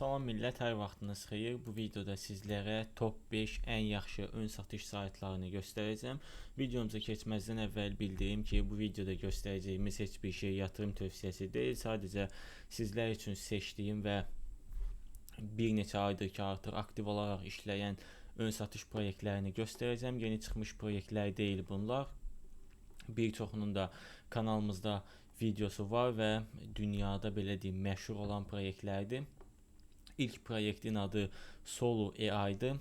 Salam millət, hər vaxtınız xeyir. Bu videoda sizlərə top 5 ən yaxşı ön satış saytlarını göstərəcəm. Videomuza keçməzdən əvvəl bildirim ki, bu videoda göstərəcəyimiz heç bir şey yatırım tövsiyəsi deyil. Sadəcə sizlər üçün seçdiyim və bir neçə aydır ki, artıq aktiv olaraq işləyən ön satış proyektlərini göstərəcəm. Yeni çıxmış proyektlər deyil bunlar. Bir çoxunun da kanalımızda videosu var və dünyada belə deyim, məşhur olan proyektlərdir. İlk proyektin adı Solu AI-dır.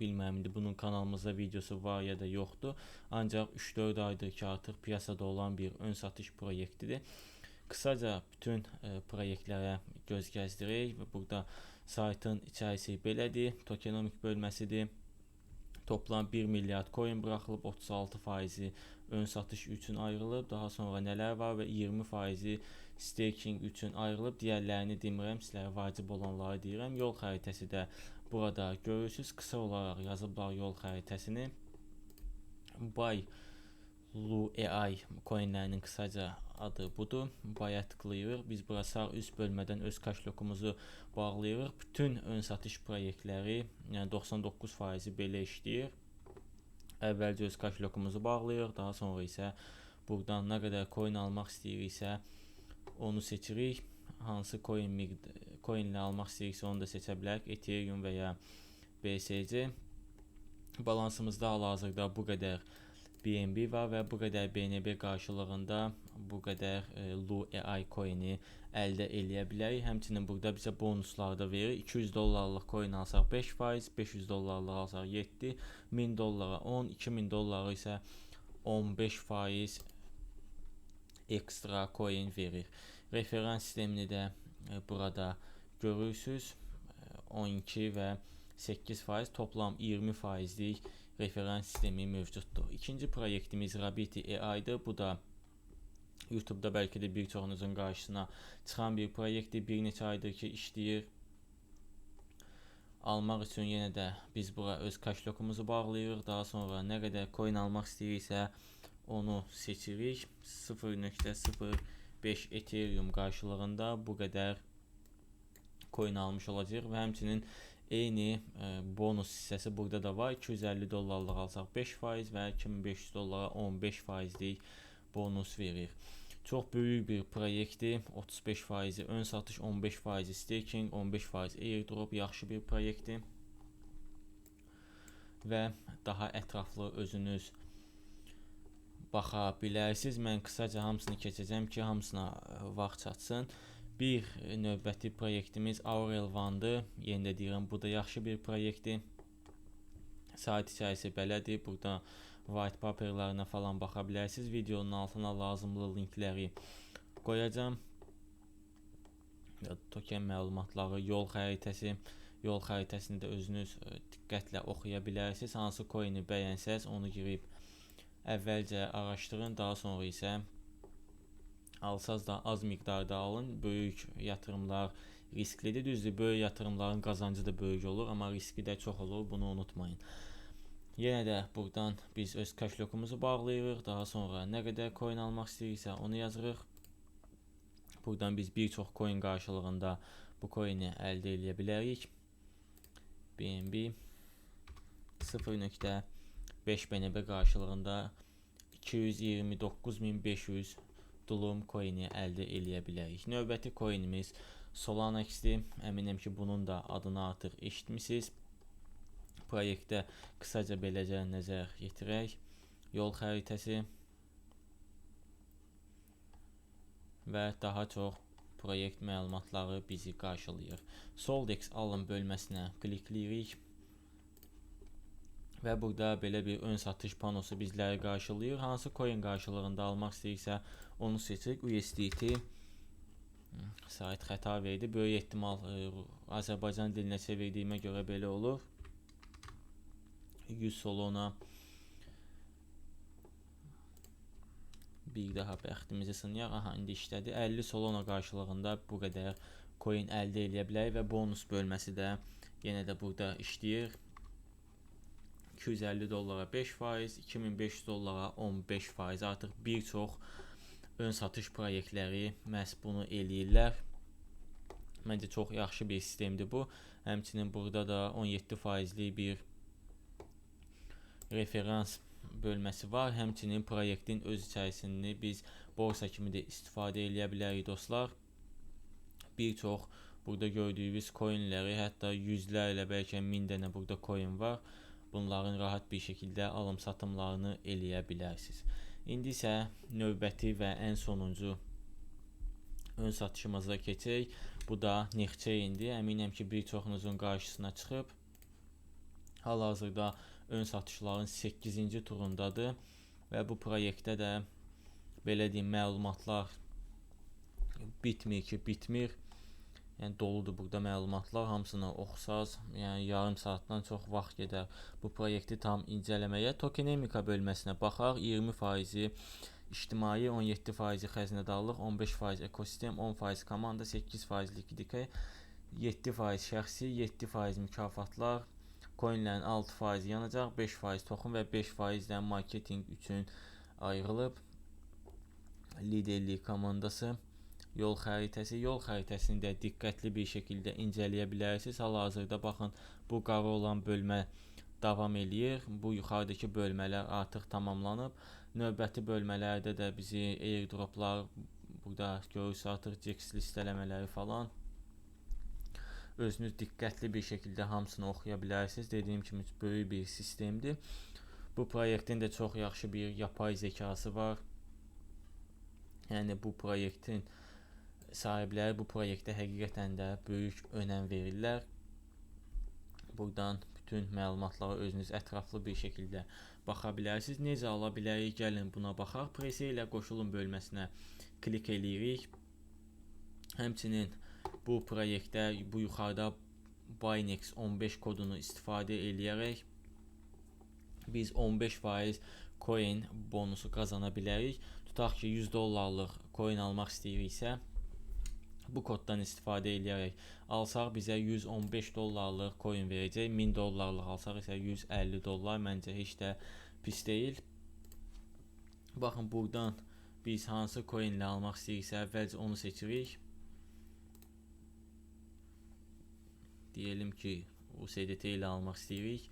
Bilmirəm indi bunun kanalımızda videosu var ya da yoxdur. Ancaq 3-4 aydır ki, artıq piyasada olan bir ön satış proyektidir. Qısaca bütün proyektlərə göz gəzdirək və burada saytın içərisi belədir. Tokenomik bölməsidir. Toplam 1 milyard coin buraxılıb, 36%-i ön satış üçün ayrılıb. Daha sonra nələr var və 20%-i staking üçün ayrılıb. Digərlərini demirəm, sizlərə vacib olanları deyirəm. Yol xəritəsi də burada görürsünüz. Qısa olaraq yazıblar yol xəritəsini. Buy Lu AI coinlərinin qısaca adı budur. Buy'a tıklayırıq. Biz bura sağ üst bölmədən öz kaşlokumuzu bağlayırıq. Bütün ön satış proyektləri, yəni 99%-i belə işləyir. Əvvəlcə öz kaşlokumuzu bağlayırıq. Daha sonra isə buradan nə qədər coin almaq istəyiriksə onu seçirik. Hansı coin ilə almaq istəyiriksə onu da seçə bilərik. Ethereum və ya BSC. Balansımızda hal-hazırda bu qədər BNB var və bu qədər BNB qarşılığında bu qədər Lu AI coini əldə eləyə bilərik. Həmçinin burada bizə bonuslar da verir. 200 dollarlıq coin alsaq 5%, 500 dollarlıq alsaq 7, 1000 dollara 10, 2000 dollara isə 15% ekstra coin verir. Referans sistemini də burada görürsünüz. 12 və 8% toplam 20%lik referans sistemi mövcuddur. İkinci proyektimiz Rabiti AI-dır. Bu da YouTube'da bəlkə də bir çoxunuzun qarşısına çıxan bir proyektdir. Bir neçə aydır ki işləyir. Almaq üçün yenə də biz bura öz kaşlokumuzu bağlayırıq. Daha sonra nə qədər coin almaq istəyiriksə onu seçirik. 0.05 Ethereum qarşılığında bu qədər coin almış olacağıq və həmçinin eyni bonus hissəsi burada da var. 250 dollarlıq alsaq 5% və 2500 dollara 15%lik bonus verir. Çox böyük bir proyektdir. 35%-i ön satış, 15% staking, 15% airdrop, yaxşı bir proyektdir. Və daha ətraflı özünüz baxa bilərsiniz. Mən qısaca hamısını keçəcəm ki, hamısına vaxt çatsın. Bir növbəti proyektimiz Aurel One'dır. Yenə də deyirəm, bu da yaxşı bir proyektdir. Sayt içərisi belədir. Burada white paperlarına falan baxa bilərsiniz. Videonun altına lazımlı linkləri qoyacağam. Token məlumatları, yol xəritəsi. Yol xəritəsini də özünüz diqqətlə oxuya bilərsiniz. Hansı coin'i bəyənsəz onu girib əvvəlcə araşdırın, daha sonra isə alsaz da az miqdarda alın. Böyük yatırımlar risklidir. Düzdür, böyük yatırımların qazancı da böyük olur, amma riski də çox olur. Bunu unutmayın. Yenə də buradan biz öz kaşlokumuzu bağlayırıq. Daha sonra nə qədər coin almaq istəyiriksə onu yazırıq. Buradan biz bir çox coin qarşılığında bu coini əldə eləyə bilərik. BNB 0.5 BNB qarşılığında 229.500 Dulum coini əldə eləyə bilərik. Növbəti coinimiz Solana X-dir. Əminəm ki, bunun da adını artıq eşitmisiniz. Proyektə qısaca beləcə nəzər yetirək. Yol xəritəsi və daha çox proyekt məlumatları bizi qarşılayır. Soldex alım bölməsinə klikləyirik. Və burada belə bir ön satış panosu bizləri qarşılayır. Hansı coin qarşılığında almaq istəyirsə onu seçirik. USDT sayt xəta verdi. Böyük ehtimal Azərbaycan dilinə çevirdiyimə görə belə olur. 100 Solana bir daha bəxtimizi sınayaq. Aha, indi işlədi. 50 Solana qarşılığında bu qədər coin əldə eləyə bilərik və bonus bölməsi də yenə də burada işləyir. 250 dollara 5%, 2500 dollara 15%. Artıq bir çox ön satış proyektləri məhz bunu eləyirlər. Məncə çox yaxşı bir sistemdir bu. Həmçinin burada da 17%lik bir referans bölməsi var. Həmçinin proyektin öz içərisini biz borsa kimi də istifadə eləyə bilərik dostlar. Bir çox burada gördüyünüz coinləri, hətta yüzlərlə, bəlkə 1000 dənə burada coin var. Bunların rahat bir şəkildə alım-satımlarını eləyə bilərsiniz. İndi isə növbəti və ən sonuncu ön satışımıza keçək. Bu da Nexchain'dir. Əminəm ki, bir çoxunuzun qarşısına çıxıb. Hal-hazırda ön satışların 8-ci turundadır və bu proyektdə də belə deyim, məlumatlar bitmir ki, bitmir. Yəni doludur burada məlumatlar, hamısını oxusaz, yəni yarım saatdan çox vaxt gedər bu proyekti tam incələməyə. Tokenomika bölməsinə baxaq. 20%-i ictimai, 17% xəzinədarlıq, 15% ekosistem, 10% komanda, 8% likvidite, 7% şəxsi, 7% mükafatlar, coinlərin 6% yanacaq, 5% toxum və 5% də marketinq üçün ayrılıb. Liderlik komandası, yol xəritəsi. Yol xəritəsini də diqqətli bir şəkildə incələyə bilərsiniz. Hal-hazırda baxın, bu qara olan bölmə davam eləyir. Bu yuxarıdakı bölmələr artıq tamamlanıb. Növbəti bölmələrdə də bizi airdroplar, burada görürsünüz artıq CEX listələmələri falan. Özünüz diqqətli bir şəkildə hamısını oxuya bilərsiniz. Dediyim kimi böyük bir sistemdir. Bu proyektin də çox yaxşı bir yapay zekası var. Yəni bu proyektin sahibləri bu proyektə həqiqətən də böyük önəm verirlər. Buradan bütün məlumatlara özünüz ətraflı bir şəkildə baxa bilərsiniz. Necə ala bilərik? Gəlin buna baxaq. Prese ilə qoşulun bölməsinə klik eləyirik. Həmçinin bu proyektdə bu yuxarıda Binex 15 kodunu istifadə eləyərək biz 15% coin bonusu qazana bilərik. Tutaq ki, 100 dollarlıq coin almaq istəyiriksə, bu koddan istifadə eləyərək alsaq bizə 115 dollarlıq coin verəcək. 1000 dollarlıq alsaq isə 150 dollar. Məncə heç də pis deyil. Baxın, buradan biz hansı coin ilə almaq istəyiriksə, əvvəlcə onu seçirik. Diyelim ki, USDT ilə almaq istəyirik.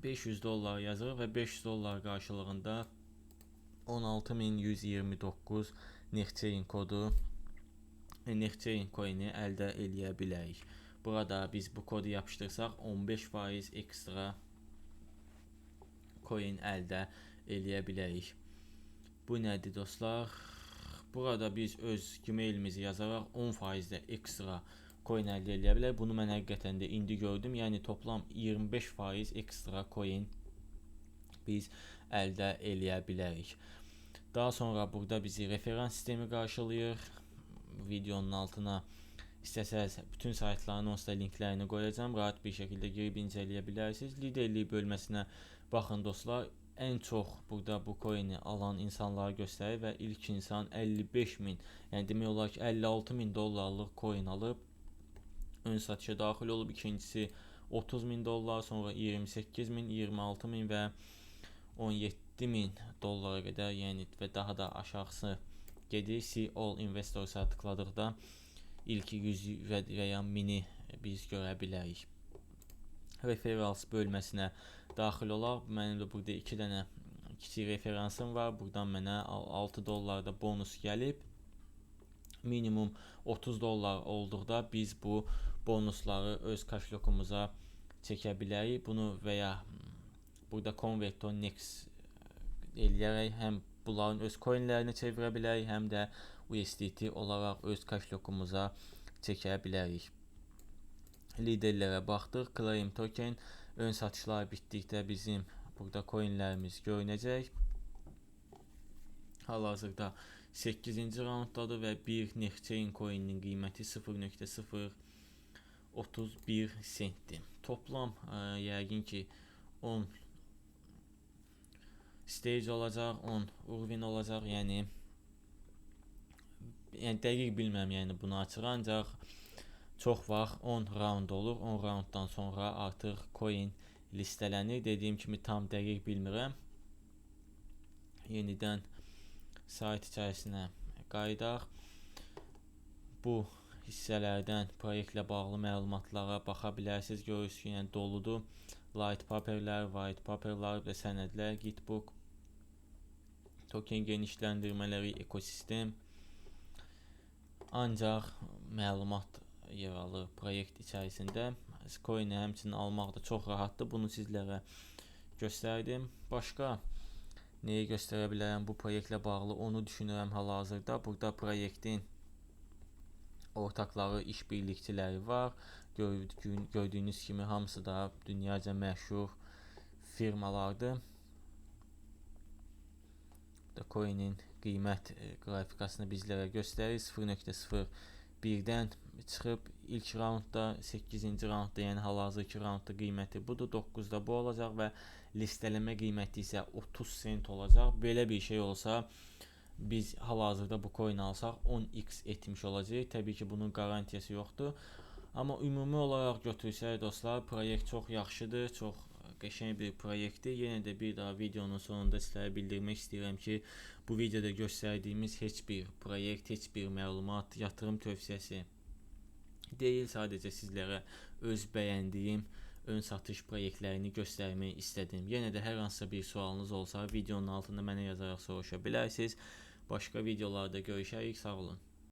500 dollar yazırıq və 500 dollar qarşılığında 16129 Nexchain kodu, Nexchain coin'i əldə eləyə bilərik. Burada biz bu kodu yapışdırsaq 15% ekstra coin əldə eləyə bilərik. Bu nədir dostlar? Burada biz öz Gmailimizi yazaraq 10% də ekstra coin əldə eləyə bilər. Bunu mən həqiqətən də indi gördüm. Yəni toplam 25% ekstra coin biz əldə eləyə bilərik. Daha sonra burada bizi referans sistemi qarşılayır. Videonun altına istəsəz bütün saytların onsuz da linklərini qoyacağam. Rahat bir şəkildə girib incələyə bilərsiniz. Liderlik bölməsinə baxın dostlar. Ən çox burada bu coin'i alan insanları göstərir və ilk insan 55 min, yəni demək olar ki 56 min dollarlıq coin alıb. Ön satışa daxil olub. İkincisi 30 min dollar, sonra 28 min, 26 min və 17 min dollara qədər, yəni və daha da aşağısı gedir. See All Investors'a tıkladıqda ilk 100 və ya 1000-i biz görə bilərik. Referals bölməsinə daxil olaq. Mənim də burada 2 dənə kiçik referansım var. Buradan mənə 6 dollar da bonus gəlib. Minimum 30 dollar olduqda biz bu bonusları öz kaşlokumuza çəkə bilərik. Bunu və ya burada Convert to Next eləyərək həm bunların öz coinlərini çevirə bilərik, həm də USDT olaraq öz kaşlokumuza çəkə bilərik. Liderlərə baxdıq. Claim token ön satışlar bitdikdə bizim burada coinlərimiz görünəcək. Hal-hazırda 8-ci raunddadır və bir Nexchain coin'in qiyməti 0.031 sentdir. Toplam yəqin ki 10 stage olacaq, 10 urvin olacaq. Yəni dəqiq bilməm, yəni bunu açıq, ancaq çox vaxt 10 round olur. 10 rounddan sonra artıq coin listələnir. Dediyim kimi tam dəqiq bilmirəm. Yenidən sayt içərisinə qayıdaq. Bu hissələrdən proyektlə bağlı məlumatlara baxa bilərsiniz. Görürsünüz ki, yəni doludur. Light paperlər, white paperlər və sənədlər, Gitbook, token genişləndirmələri, ekosistem. Ancaq məlumat yer alır proyekt içərisində. Coin-i həmçinin almaq da çox rahatdır. Bunu sizlərə göstərdim. Başqa nəyi göstərə bilərəm bu proyektlə bağlı, onu düşünürəm hal-hazırda. Burada proyektin ortaqları, işbirlikçiləri var. Gördüyünüz kimi hamısı da dünyaca məşhur firmalardır. Burada coin'in qiymət qrafikasını bizlərə göstərir. 0.01-dən çıxıb ilk raundda, 8-ci raundda, yəni hal-hazırki raundda qiyməti budur. 9-da bu olacaq və listələmə qiyməti isə 30 sent olacaq. Belə bir şey olsa, biz hal-hazırda bu coin alsaq 10x etmiş olacaq. Təbii ki, bunun qarantiyası yoxdur. Amma ümumi olaraq götürsək dostlar, proyekt çox yaxşıdır, çox qəşəng bir proyektdir. Yenə də bir daha videonun sonunda sizlərə bildirmək istəyirəm ki, bu videoda göstərdiyimiz heç bir proyekt, heç bir məlumat, yatırım tövsiyəsi deyil. Sadəcə sizlərə öz bəyəndiyim ön satış proyektlərini göstərmək istədim. Yenə də hər hansısa bir sualınız olsa videonun altında mənə yazaraq soruşa bilərsiniz. Başqa videolarda görüşərik. Sağ olun.